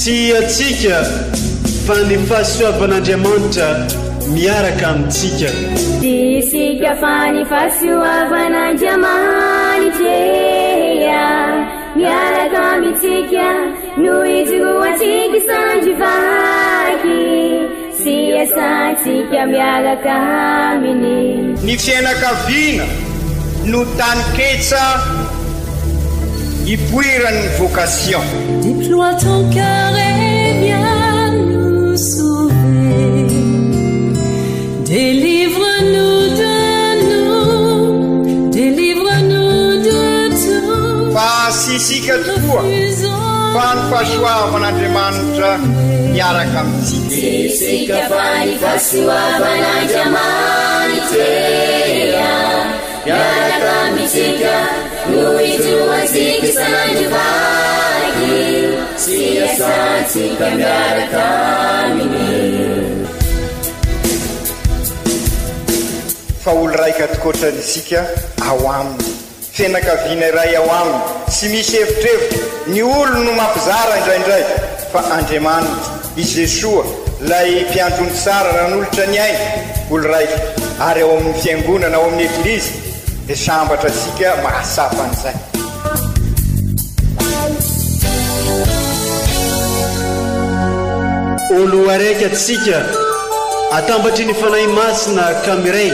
Tsy antsika fa ny fahasoavan'Andriamanitra miaraka amintsika. Tsy isika fa ny fahasoavan'Andriamanitra miaraka amintsika no ijoroantsika sandry vaky sy iasantsika miaraka aminy. Ny fianakaviana no taninketsa ipoiran'ny vocation. Déploie ton cœur et viens nous sauver. Délivre-nous de nous, délivre-nous de tout. Fa tsy isika tokoa fa ny fahasoavan'Andriamanitra miaraka amintsika. Tsy isika fa ny fahasoavan'Andriamanitra miaraka amintsika no ijoroantsika isan'andro vaky sy iasantsika miaraka aminy. Fa olo raika tokoatrany isika ao aminy. Fianakaviana iray ao aminy, tsy misy evitrevitra, ny olony no mampizara indraindray, fa Andriamanitra, i Jesoa, ilay mpiandry ondry tsara nanolotra ny ainy, olo raika, ary ao amin'ny fiangonana, ao amin'ny Eglizy, dia sambatra isika mahatsapa an'izay. Olo araiky atsika, atambatry ny Fanahy Masina ka miray,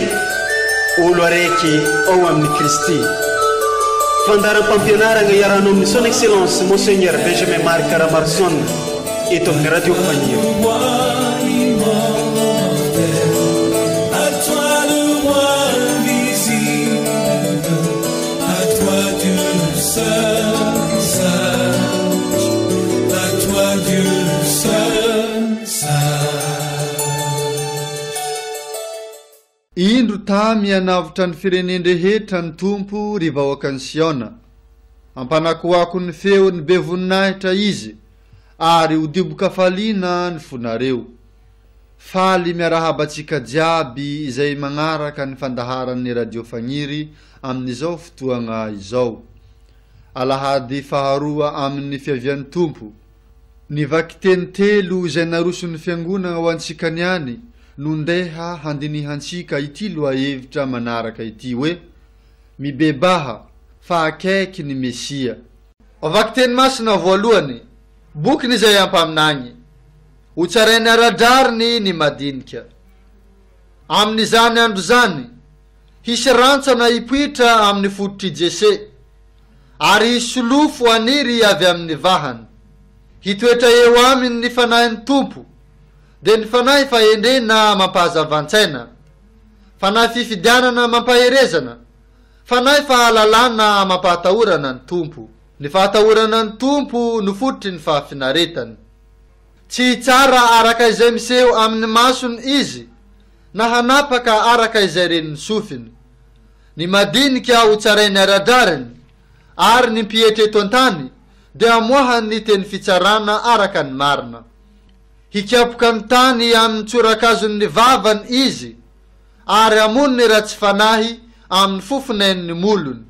olo araiky ao amin'i Kristy. Fandaharam-pampianaragna iarahanao amin'ny Son Excellence Monseigneur Benjamin Marc Ramaroson eto amin'ny Radio Fagniry. Indro tamy hanavotra ny firenen-drehetra ny Tompo, ry vahoakan'i Siona. Hampanakoako ny feony be voninahitra Izy, ary ho dibo-kafaliana ny fonareo. Faly miarahaba antsika jiaby izay magnaraka ny fandaharan'ny Radio Fagniry amin'izao fotoagna izao. Alahady faharoa amin'ny fiavian'ny Tompo. Ny vakiteny telo izay naroson'ny Fiangonagna ho antsika niany no ndeha handinihantsika ity lohahevitra manaraka ity hoe, Mibebaha, fa akaiky ny Mesia. Vakiteny masina voalohany, Bokin'Izaia Mpaminany. Hotsarainy ara-drariny ny madinika. Amin'izany andro izany, hisy rantsana hipoitra amin'ny fototr'i Jese, ary hisy solofo haniry avy amin'ny vahany. Hitoetra eo aminy ny Fanahin'ny Tompo, dia ny Fanahy fahendrena amam-pahazavan-tsaina, Fanahy fifidianana amam-paherezana, Fanahy fahalalana amam-pahatahorana ny Tompo. Ny fahatahorana ny Tompo no fototry ny fahafinaretany. Tsy hitsara araka izay miseho amin'ny masony izy, na hanapaka araka izay ren'ny sofiny. Ny madinika hotsarainy ara-drariny, ary ny mpietry eto an-tany dia hamoahany ny teny fitsarana araka ny marina. Hikapoka ny tany amin'ny tsorakazon'ny vavany izy, ary hamono ny ratsy fanahy amin'ny fofonain'ny molony.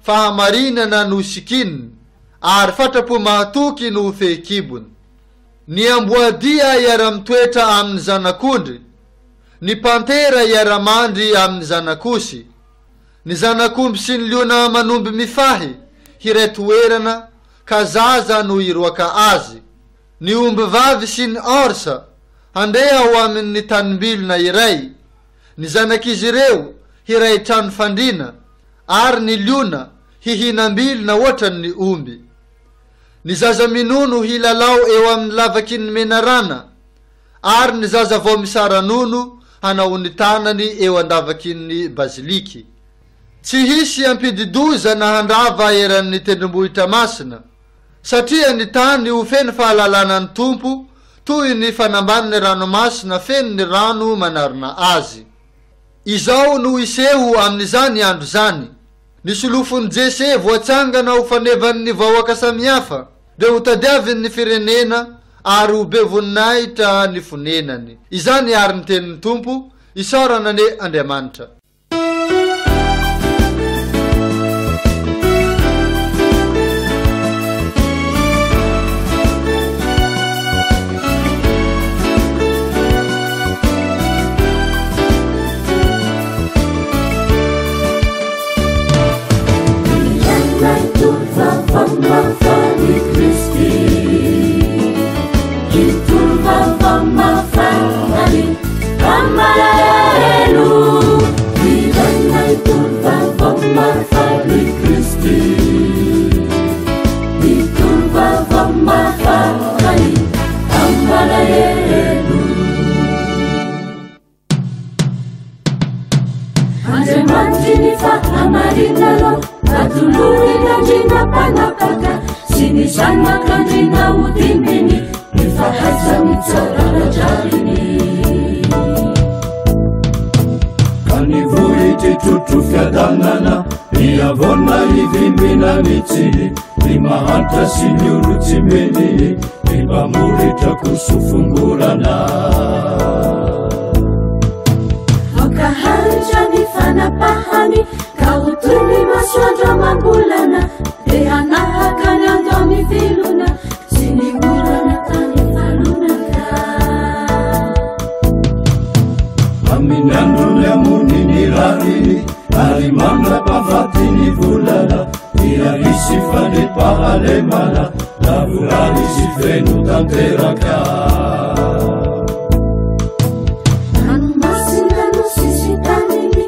Fahamarinana no sikininy, ary fatra-po mahatoky no ho fehikibony. Ny amboadia hiara-mitoetra amin'ny zanak'ondry, ny pantera hiara-mandry amin'ny zanak'osy, ny zanak'omby sy ny liona aman'omby mifahy hiray toerana ka zaza no hiroaka azy, ny ombivavy sy ny orsa handeha ho amin' ny tanimbilona iray, ny zanak'izy ireo hiray trano fandriana, ary ny liona hihinam-bilona hoatran' ny omby. Ny zaza minono hilalao eo amin' ny lavaky ny menarana, ary ny zaza vao misara-nono hanao ny tanany eo an-davaky ny baziliky. Tsy hisy hampidi-doza na handrava eran' ny tendrombohitra masina, satria ny tany ho feno fahalalana ny Tompo toy ny fanambanin' ny ranomasina feno ny rano manarona azy. Izao no hiseho amin' izany andro izany, Ny solofon'i Jese voatsangana ho fanevan' ny vahoaka samihafa dia hotadiavin' ny firenena ary ho be voninahitra ny fonenany. Izany àry ny tenin' ny Tompo, isaorana anie Andriamanitra. Andriamanitry ny fahamarinana, atolory ny andriana mpanapaka sy ny zanak'andriana ho dimbiny ny fahaiza-mitsara ara-drariny. Ka ny vohitry trotro fiadanana, ny havoana hivimbina ny tsihy, ny mahantra sy ny olo-tsy mety, ny mpamoritra koso fongorana. Aoka hanitra ny fanapahany ka ho toy ny masoandro amam-bolana, dia hanahaka ny ando mivilona sy ny orana tany falonaka. Amin'ny androny amony ny rariny, ary mandra-pahafaty ny volana, dia hisy fandriampahalemana, lavorary sy feno tanteraka. Ranomasina no sisin-taniny,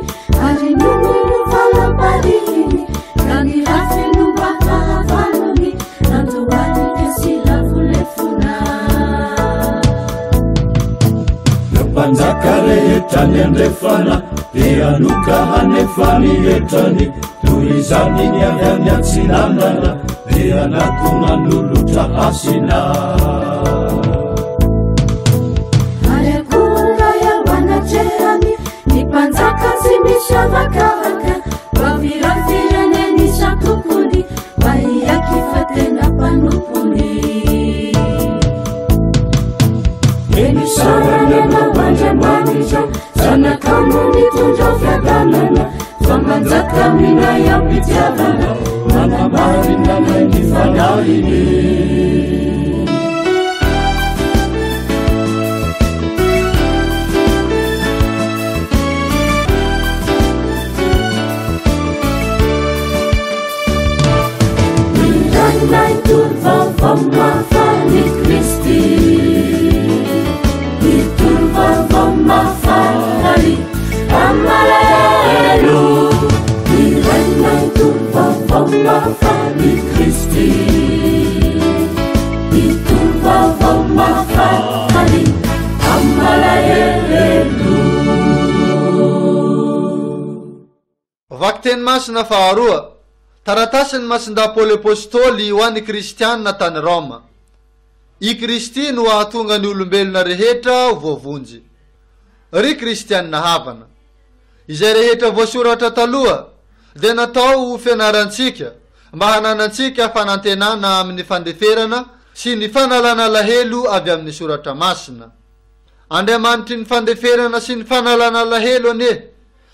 ary ny ony no valam-parihiny, ka ny rafiny no mba fahavalony, nandohalika sy lavolefona. Ireo mpanjaka rehetra any andrefana dia hanoka hanefa ny hetrany, toy izany ny avy any atsinanana dia hanatona hanolotra hasina. Ary akohoka eo anatrehany ny mpanjaka tsy misy avakavaka, ho avy iray firenena isan-tokony, mba hiaiky fa tena mpanompony. Dia nisaorana ianao Andriamanitra, zanakao no nitondra fiadanana, fa manjaka aminay am-pitiavana, manamarina anay ny fanahiny. Mindrana hitory vaovao mahafaly Kristy, hitory vaovao mahafaly amalahelo. Mindrana hitory vaovao mahafaly Kristy, hitory vaovao mahafaly amalahelo. Vakiteny masina faharoa, taratasin'ny Masindahy Paoly Apostoly ho an'ny Kristianina tany Roma. I Kristy no hahatonga ny olombelona rehetra ho voavonjy. Ry Kristianina havana, izay rehetra voasoratra taloha dia natao ho fianarantsika mba hananantsika fanantenana amin'ny fandeferana sy ny fanalana alahelo avy amin'ny Soratra Masina. Andriamanitry ny fandeferana sy ny fanalana alahelo anie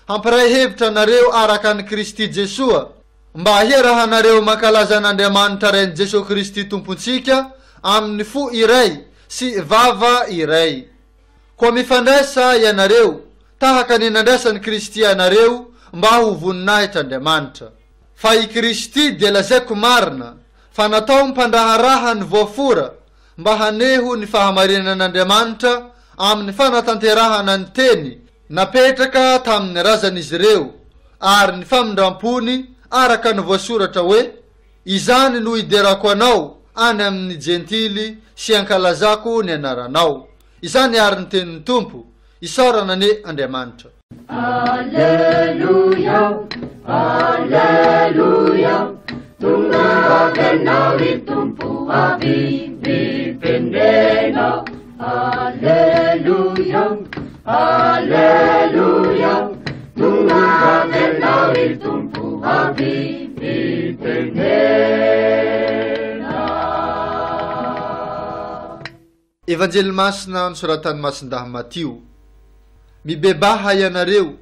hampiray hevitra anareo araka an'i Kristy Jesoa, mba hiarahanareo mankalaza an'Andriamanitra Rain'i Jesoa Kristy Tompontsika amin'ny fo iray sy vava iray. Koa mifandraisa ianareo tahaka ny nandraisan'i Kristy anareo mba ho voninahitr'Andriamanitra. Fa i Kristy dia lazaiko marina fa natao mpandraharaha ny voafora mba haneho ny fahamarinan'Andriamanitra amin'ny fanatanterahana ny teny napetraka tamin'ny razan'izy ireo ary ny famindram-pony araka ny voasoratra hoe, Izany no hiderako anao any amin'ny Jentily sy hankalazako ny anaranao. Izany àry ny tenin'ny Tompo, isaorana anie Andriamanitra. Aleloia, aleloia, tonga avenao ry Tompo avivivendena. Aleloia, aleloia, tonga avenao ry Tompo avivivendena. Evanjely masina nosoratan'i Masindahy Matio. Mibebaha ianareo,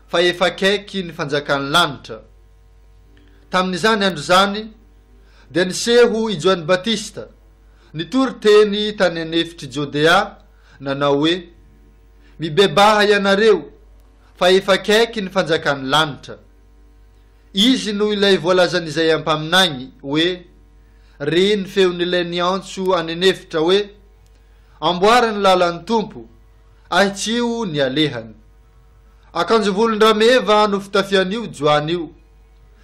fa efa akaiky ny fanjakan'ny lanitra. Tamin'izany andro izany, dia niseho i Joany Batista, nitory teny tany an'efitr'i Jodea, nanao hoe, Mibebaha ianareo, fa efa akaiky ny fanjakan'ny lanitra. Izy no ilay voalazan'Izaia mpaminany hoe, Re ny feon'ilay niantso any an'efitra hoe, Amboary ny lalan'ny Tompo, ahitsio ny alehany. Akanjo volon-drameva no fitafian'io Joany io,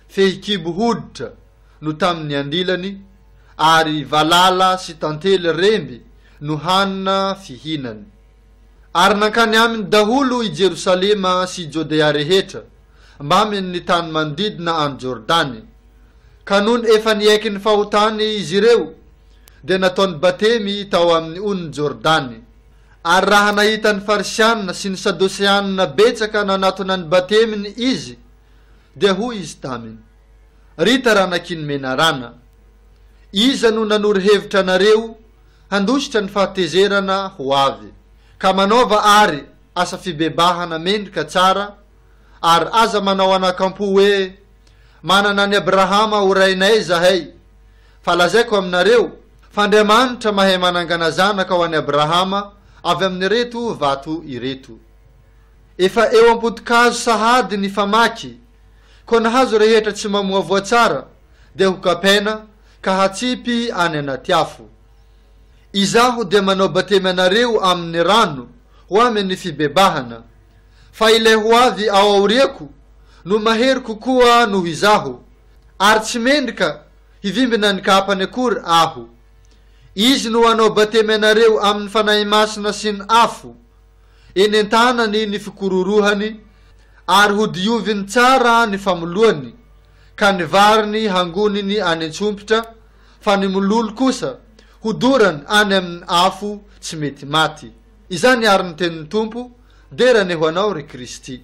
fehikibo hoditra no tamin'ny andilany, ary valala sy tantely remby no hanina fihinany. Ary nankany aminy daholo i Jerosalema sy Jodea rehetra, mbamin' ny tany manodidina an'i Jordany. Ka nony efa niaiky ny fahotany izy ireo, dia nataony batemy tao amin' ny onin'i Jordany. Ary raha nahita ny Farisianina sy ny Sadoseanina betsaka nanatona ny bateminy izy, dia hoy izy taminy, Ry taranaky ny menarana, iza no nanoro hevitra anareo handositra ny fahatezerana ho avy? Ka manaova àry asa fibebahana mendrika tsara, ary aza manao anakampo hoe, Manana an'i Abrahama ho rainay izahay. Fa lazaiko aminareo, fa Andriamanitra mahay manangana zanaka ho an'i Abrahama avy amin'ireto vato ireto. Efa eo am-poto-kazo sahady ny famaky, koa ny hazo rehetra tsy mamoa voa tsara dia hokapaina ka hatsipy any anaty afo. Izaho dia manao batemy anareo amin' ny rano ho amin' ny fibebahana, fa ilay ho avy ao aoriako no mahery kokoa noho izaho, ary tsy mendrika hivimbina ny kapany akory aho. Izy no hanao batemy anareo amin' ny Fanahy Masina sy ny afo. Eny an-tanany ny fikororohany, ary hodioviny tsara ny famoloany, ka ny variny hangoniny any an-tsompitra, fa ny mololo kosa hodorany any amin' ny afo tsy mety maty. Izany àry ny tenin'ny Tompo, dera anie ho Anao, ry Kristy.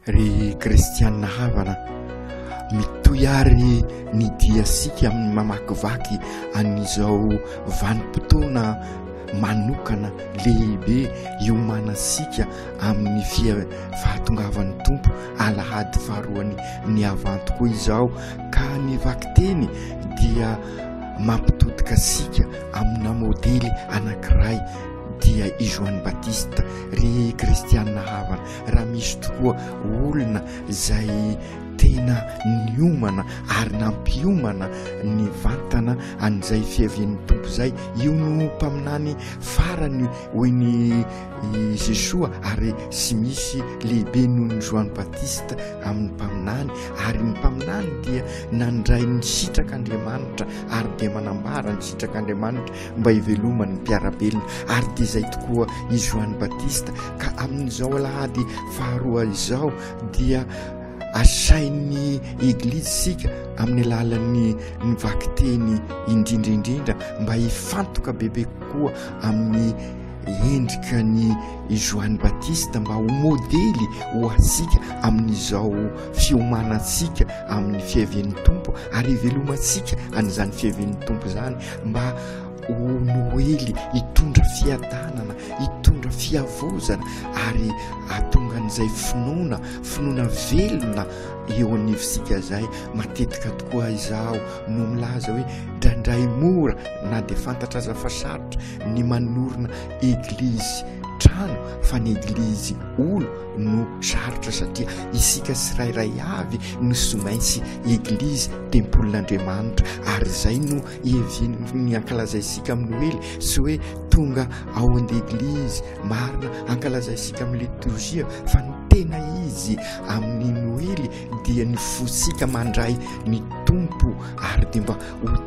Ry kristianina havana, mitohy ary ny diasika amin'ny mamakivaky an'izao vanim-potoana manokana lehibe iomanantsika amin'ny fia- fahatongavan'ny Tompo alahady faharoany ny avant tokoa izao ka ny vakiteny dia mampitodika antsika amina modely anankiray dia i Joany Batista. Ry kristianina havana, raha misy tokoa olona izay tena niomana ary nampiomana ny vantana an'izay fiavian'ny Tompo izay, io no mpaminany farany hoy ny i Jesoa ary tsy misy lehibe noho ny Joany Batista amin'ny mpaminany ary ny mpaminany dia nandray ny sitrak'Andriamanitra ary dia manambara ny sitrak'Andriamanitra mba hiveloman'ny mpiara-belona ary dia izay tokoa i Joany Batista ka amin'izao alahady faharoa izao dia asain'ny eglizy isika amin'ny alalan'ny ny vakiteny indrindra indrindra mba hifantoka bebe kokoa amin'ny endrika ny Joany Batista mba ho modely ho antsika amin'izao fiomanantsika amin'ny fiavian'ny Tompo ary hivelomantsika an'izany fiavian'ny Tompo izany mba ho Noely hitondra fiadanana, hitondra fihavaozana ary hahatonga an'izay finoana, finoana velona eo anivontsika izay. Matetika tokoa izaho no milaza hoe indraindray mora na dia fantatra aza fa sarotra ny manorina eglizy trano fa ny eglizy olo no sarotra satria isika tsirairay avy no tsy maintsy eglizy tempolin'Andriamanitra ary izay no hevian'ny ankalazaisika amin'ny Noely sy hoe tonga ao an-deglizy marina ankalazaisika amin'ny litorjia fa ny tena izy amin'ny Noely dia ny fosika mandray ny Tompo ary dia mba ho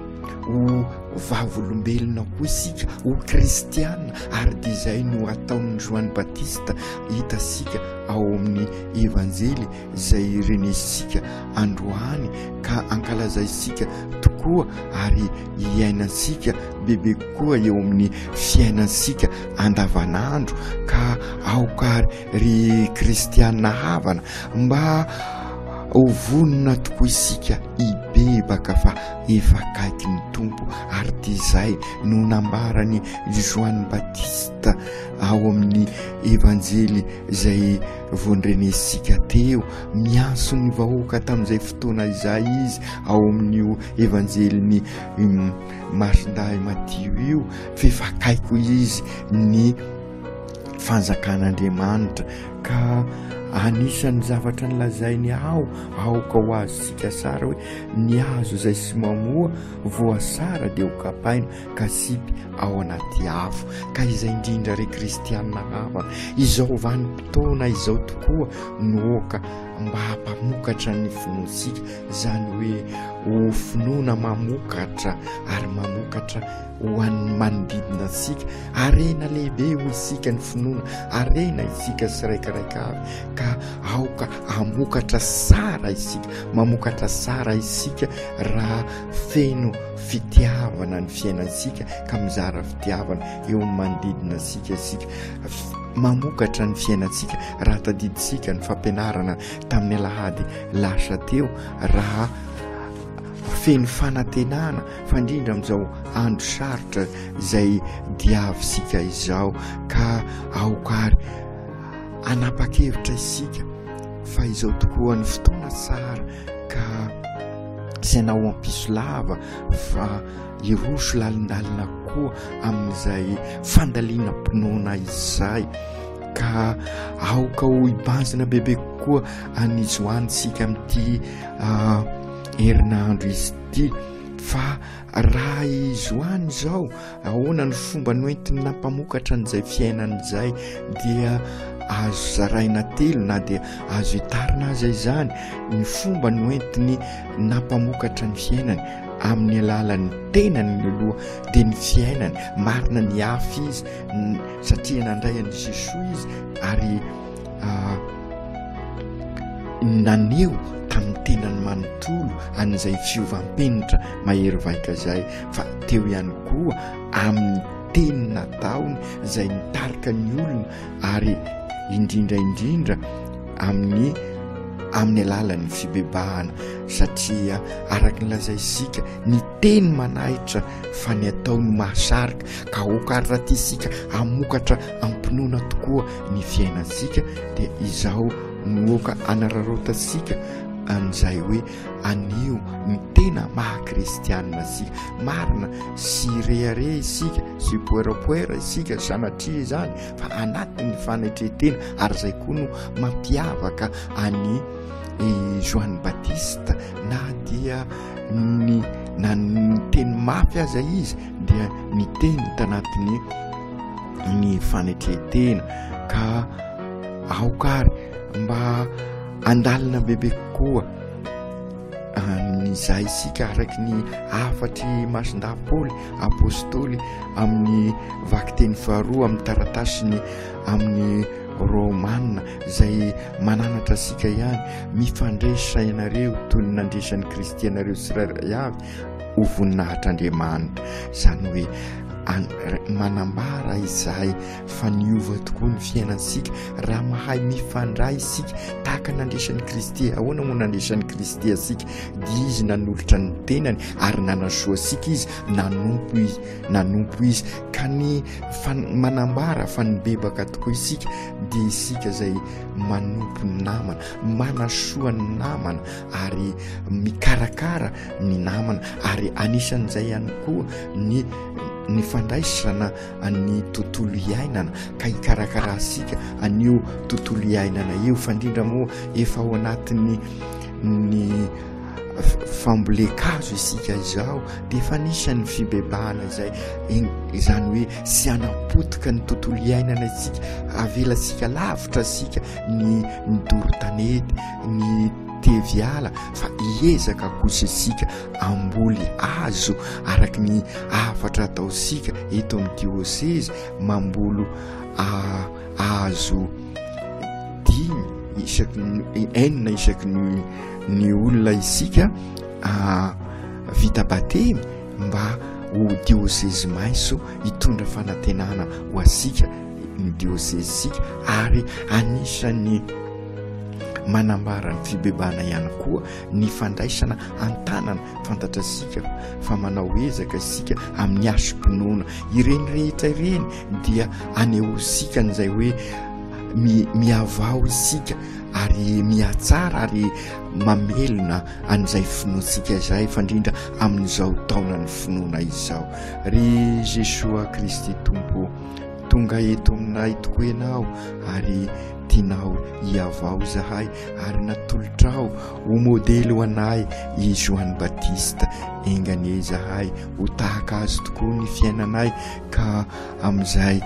ho vavolombelona koa isika, ho kristiana, ary dia izay no ataon'i Joany Batista hitantsika ao amin'ny Evanjely izay renesintsika androany ka ankalazaintsika tokoa ary iainantsika bebe kokoa eo amin'ny fiainantsika andavanandro ka aoka ary ry kristiana havana mba ho vonona tokoa isika hibebaka fa efa akaiky ny Tompo ary dia izay no nambaran'i Joany Batista ao amin'ny Evanjely izay voandrenesintsika teo. Miantso ny vahoaka tamin'izay fotoana izay izy ao amin'io Evanjelin'i Masindahy Matio io fa efa akaiky hoy izy ny fanjakan'Andriamanitra ka Anisan'ny zavatra nolazainy ao, aoka ho azontsika tsara hoe ny hazo izay sy mamoa voasara dia ho kapaina ka sipy ao anaty afo. Ka izay indrindra ry kristianina havana, izao vanim-potoana izao tokoa no oka mba hampamokatra ny finoantsika, izany hoe ho finoana mamokatra ary mamokatra ho an'ny manodidina antsika. Harena lehibe hoy isika ny finoana, harena isika tsiraikiraika avy ka aoka hamokatra tsara isika, mamokatra tsara isika raha feno fitiavana ny fiainantsika ka mizara fitiavana eo amin'ny manodidina antsika isika. Mamokatra ny fiainantsika raha tadidintsika ny fampianarana tamin'ny alahady lasa teo raha feno fanantenana fa indrindra amin'izao andro sarotra izay diavintsika izao ka aoka ary hanapa-kevitra isika fa izao tokoa ny fotoana tsara ka tsy hanao ampiso lava fa hiroso lalindalina koa amin'izay fandalinam-pinoana izay ka aoka ho hibanjina bebe kokoa an'i Joany-tsika amin'ity ah, herinandro izy ity fa raha i Joany izao ahoana ny fomba noentiny nampamokatra an'izay fiainana izay dia azo zaraina telo na dia azo hitarina aza izany ny fomba noentiny nampamokatra ny fiainany amin'ny alalan'ny tenany ny aloha dia ny fiainany marina ny hafa izy satria nandray an'i Jesoa izy ary ah, naneho tamin'ny tenany manontolo an'izay fiovam-penitra mahery vaika izay fa teo ihany koa amin'ny teny nataony izay nitarika ny olona ary indrindra indrindra amin'ny amin'ny alalan'ny fibebahana satria araka ny lazaisika ny teny manahitra fa ny atao no mahasarika ka aoka ary raha tiantsika hamokatra am-pinoana tokoa ny fiainantsika dia izao no aoka hanararaotantsika an'izay hoe anio ny tena maha kristianina antsika marina sy rehareha isika sy poerapoera isika sanatria izany fa anatin'ny fanetren-tena ary izay koa no mampiavaka an'i Joany Batista na dia ny na niteny mafy aza izy dia niteny tanatin'ny ny fanetren-tena ka aoka ary mba andalina bebe kokoa an'izay isika araky ny hafatry Masindahy Paoly apostoly amin'ny vakiteny faharoa amin'ny taratasiny amin'ny Romana izay mananatra antsika ihany, mifandraisa ianareo toy ny nandresan'i Kristy anareo tsirairay avy ho voninahitr'Andriamanitra. Izany hoe manambara izahay fa niova tokoa ny fiainantsika raha mahay mifandray isika tahaka nandresan'i Kristy. Ahoana moa nandresan'i Kristy antsika? Dia izy nanolotra ny tenany ary nanasoa antsika izy, nanompo izy, nanompo izy. Ka ny manambara fa nibebaka tokoa isika dia isika izay manompo ny namana, manasoa ny namana ary mikarakara ny namana ary anisan'izay ihany koa ny ny fandraisana ny tontolo iainana ka hikarakaransika an'io tontolo iainana io fa indrindra moa efa ao anatin'ny ny fambolen-kazo isika izao dia efa anisan'ny fibebahana izay izany hoe tsy hanapotika ny tontolo iainana isika, avelantsika lavitra isika ny ny doro tanety, ny tevy ala fa hiezaka kosa isika hamboly hazo araka ny hafatra ataontsika eto amin'ny diosezy mambolo hazo dimy isaky ny enina isaky ny ny olona isika vita batemy mba ho diosezy maiso hitondra fanantenana ho asika ny diosezintsika ary anisan'ny manambara ny fibebahana ihany koa ny fandraisana an-tanana fantatra isika fa manao ezaka isika amin'ny hasim-pinoana ireny rehetra ireny dia anehoantsika an'izay hoe mihavao isika ary mihatsara ary mamelona an'izay finoantsika izay fa indrindra amin'izao taonan'ny finoana izao. Ry Jesoa Kristy Tompo ô, Tonga eto aminay tokoa Ianao ary tianao hihavao izahay ary natolotrao ho modely ho anay i Joany Batista. Enga anie izahay ho tahaka azy tokoa ny fiainanay ka amin'izay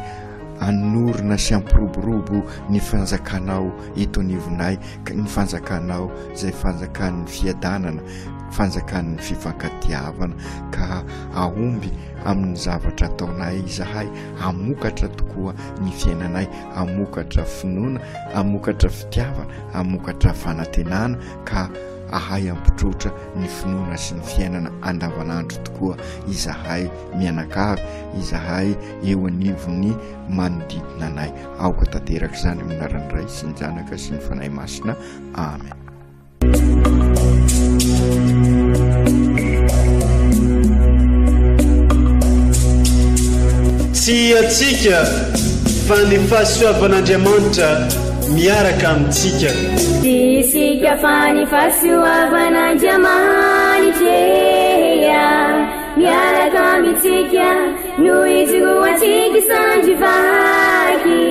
hanorina sy hampiroborobo ny fanjakanao eto anivonay, ny fanjakanao izay fanjakan'ny fiadanana, fanjakan'ny fifankatiavana ka hahomby amin'ny zavatra ataonay izahay, hamokatra tokoa ny fiainanay, hamokatra finoana, hamokatra fitiavana, hamokatra fanantenana ka ahay hampitroatra ny finoana sy ny fiainana andavanandro tokoa izahay mianakavy, izahay eo anivon'ny manodidina anay. Aoka tanteraka izany amin'ny anaran'ny Ray sy ny Zanaka sy ny Fanahy Masina. Amen. Tsy antsika fa ny fahasoavan'Andriamanitra miaraka amintsika. Tsy isika fa ny fahasoavan'Andriamanitra miaraka amintsika no ijoroantsika sandry vaky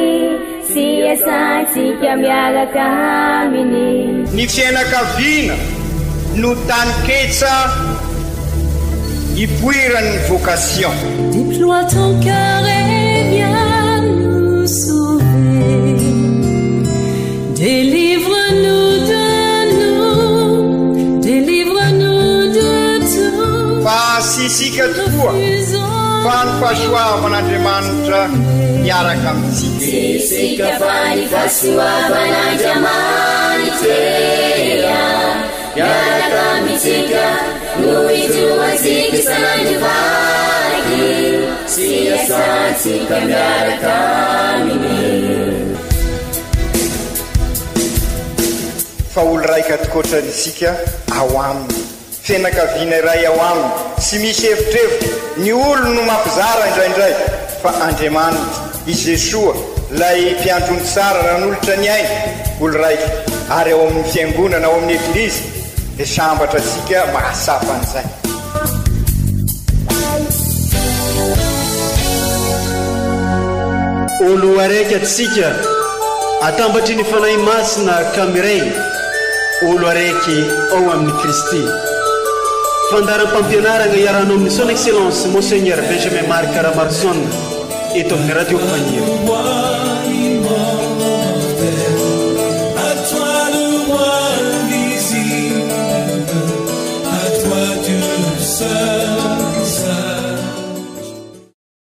sy iasantsika miaraka aminy. Ny fiainakaviana no taninketsa ipoiran'ny vocation. Déploie ton cœur et viens nous sauver. Délivre-nous de nous, délivre-nous de tout. Fa tsy isika tokoa fa ny fahasoavan'Andriamanitra miaraka amintsika. Tsy isika fa ny fahasoavan'Andriamanitra miaraka amintsika no ijoroantsika isan'andro vaky sy iasantsika miaraka aminy. Fa olo raika tokoatra isika ao aminy. Fianakaviana iray ao aminy, tsy misy evitrevitra, ny olony no mampizara indraindray, fa Andriamanitra, i Jesoa, ilay Mpiandry ondry tsara nanolotra ny ainy, olo raika, ary ao amin'ny Fiangonana, ao amin'ny Eglizy, dia sambatra antsika mahatsapa an'izay. Olo araiky antsika atambatry ny Fanahy Masina ka miray olo araiky ao amin'i Kristy. Fandaharam-pampianaragna iarahanao amin'ny Son Excellence Monseigneur Benjamin Marc Ramaroson eto amin'ny Radio Faniry. À toi Dieu seul.